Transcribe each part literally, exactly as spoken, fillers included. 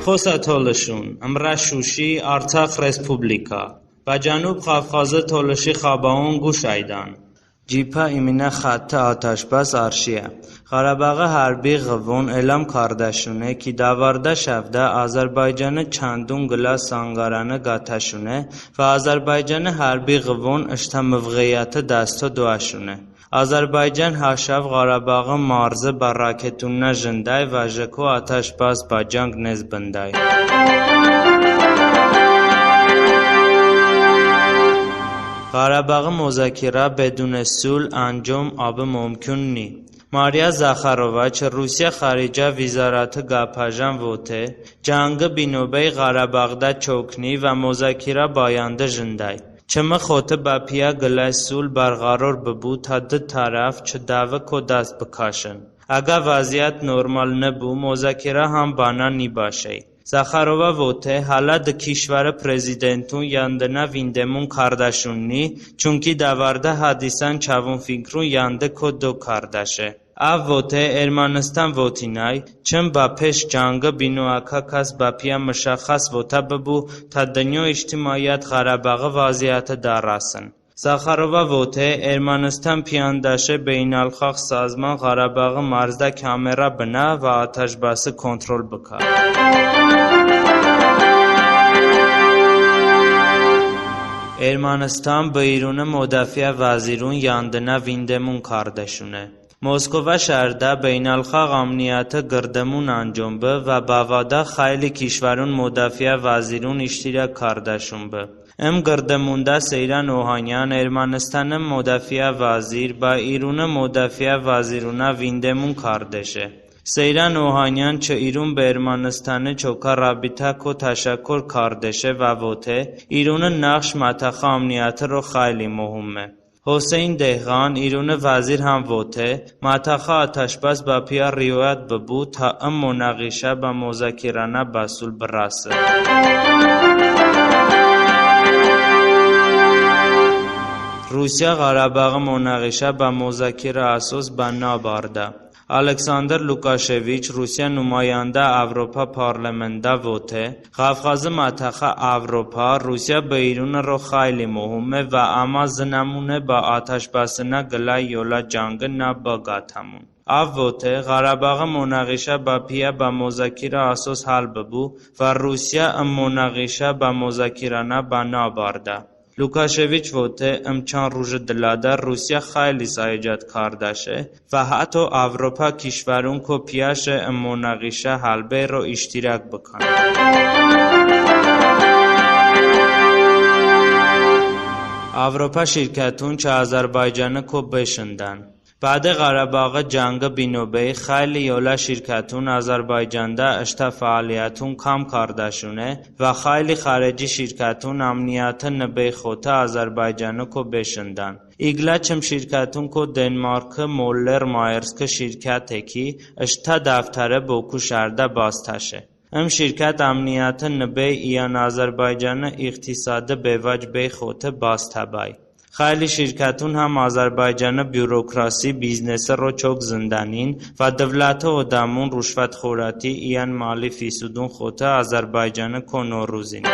Posə tolışun, ımrə Şuşi, Artsax Respublika, bə Cənub Ğafğazı tolışi xəbəon quş əydən. Cibhə iminə xəttə atəşbəs arşiyə. Ğarabaği hərbi ğıvvon elam kardəşune ki, dəvardə şəvdə Azərbaycani çandun qılə sanqarani qətəşune və Azərbaycani hərbi ğıvvon ıştə mıvğeyəti dasto doəşune. Azərbaycan ha şəv Ğarabaği marzi bə raketunnə jındəy və jıko atəşbəs bə cang nez bındəy. Ğarabaği mozakirə bedunə sulh əncom əbi mumkun ni. Mariya Zaxarova çı Rusiyə xaricə vizarəti qəpəjən vote, cangi binobəy Ğarabağdə çok ni və mozakirə bə yəndı jındəy. Çımı xoto bəpiyə qıləy sulh bərğəror bıbu, tə dı tərəf çı dəvi ko dast bıkəşın. Əgə vəziyət normal nıbu, mozakirə həm bənə nibəşəy. Zaxarova vote, hələ dı kişvəri prezidentun yəndınə vindemun kardəşun ni, çunki dəvardə hadisən çəvun fikrun yəndı ko do kardəşe. Əv vote, Ermənıstan votinəy, çım bəpeşt cangi bino əkə kəs bəpiyə mışəxxəs votə bıbu, tə dınyo ictimaiyət Ğarabaği vəziyəti dərəsın. Zaxarova vote, Ermənıstan piyəndəşe beynəlxalq sazman Ğarabaği marzdə kamera bınə və atəşbəsi kontrol bıkə. Ermənıstan bı İruni modafiə vəzirun yəndınə vindemun kardəşune. Moskova şəhrdə beynəlxalq əmniyəti qırdımun əncom bı və bəvədə xəyli kişvərun modafiə vəzirun iştirok kardəşun bı. Im qırdımundə Seyran Ohanyan, Ermənıstani modafiə vəzir, bə İruni modafiə vəzirunə vindemun kardəşe. Seyran Ohanyan çı İrun bə Ermənıstani çokə rabitə ko təşəkkur kardəşe və vote, İruni nəxş mətəxə əmniyətiro xəyli muhume. Hoseyn Dehğan, İruni vəzir həm vote, mətəxə atəşbəs bəpiyə riyoyət bıbu, tə ım monağişə bə mozakirənə bə sulh bırəsı. Rusiyə Ğarabaği monağişə bə mozakirə əsos bə nav bardə. Aleksandr Lukaşeviç, Rusiyə numayəndə Avropa Parlamentdə vote, Ğafğazi mətəxə Avropa Rusiyə bə İruniro xəyli muhume və əmə zınəmune bə atəşbəsinə qıləy yolə cangi nəbıqətəmun. Əv vote, Ğarabaği monağişə bəpiyə bə mozakirə əsos həl bıbu və Rusiyə ım monağişə bə mozakirənə bə nav bardə. Lukaşeviç vote, ım çan ruji dılədə Rusiyə xəyli səy-cəhd kardəşe və hətto Avropa kişvərun ko piyəşe ım monağişə həlbeyro iştirok bıkən. Avropa şirkətun çı Azərbaycani ko beşındən. Bədə Ğarabaği cangi bino bəy xəyli yolə şirkətun Azərbaycanədə ıştə fəaliyətun kam kardəşune və xəyli xarici şirkətun əmniyəti nıbəy xoto Azərbaycani ko beşındən. İqlə çım şirkətun ko Denmarki Møller Maerski şirkəte ki, ıştə dəftəri Boku şəhrdə bastəşe. Im şirkət əmniyəti nıbəy iyən Azərbaycani iqtisadi bevəc bəy xoto bastə bəy. Xəyli şirkətun həm Azərbaycani bürokrasi, biznesiro çok zındənin və dıvləti odəmun ruşvətxorəti iyən mali fisudun xoto Azərbaycani ko norozin.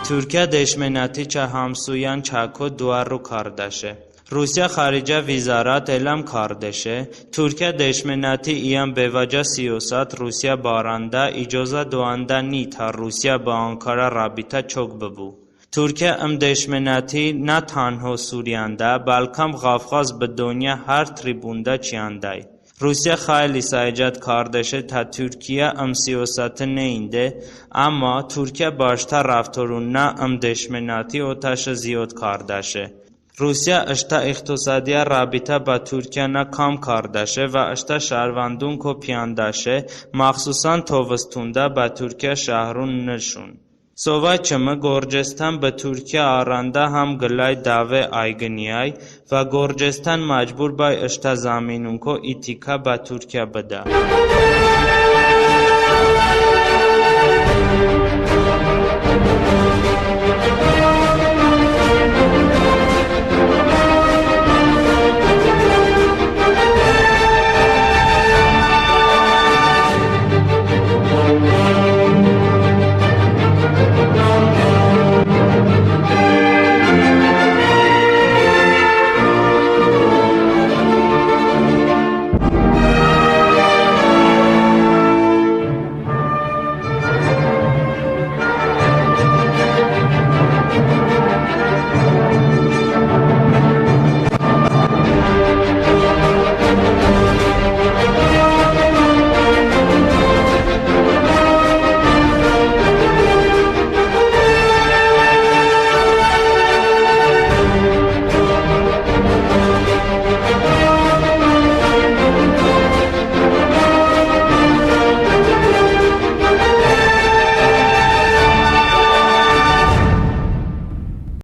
Turkiyə deşmenəti çı həmsoyən çəko doəro kardəşe. Rusiyə xaricə vizarət elam kardəşe, Turkiyə deşmenəti iyən bevəcə siyosət Rusiyə barəndə icozə doəndə ni tə Rusiyə bə Ankara rabitə çok bıbu. Turkiyə ım deşmenəti nə tənho Suriyəndə, bəlkəm Ğafğaz bı donya har tribundə çiyəndəy. Rusiyə xəyli səy-cəhd kardəşe tə Turkiyə ım siyosəti neyndə, əmma Turkiyə bəştə rəftorunə ım deşmenəti otəşi ziyod kardəşe. Rusiyə ıştə iqtisadiyə rabitə bə Turkiyə nə kam kardəşe və ıştə şəhrvəndun ko piyəndəşe, məxsusən tovıstundə bə Turkiyə şəhrun nışun. Sovay çımi Qorcıstan bı Turkiyə arəndə həm qıləy dəve ayqıniəy və Qorcıstan məcbur bəy ıştə zəminunko itika bə Turkiyə bıdə.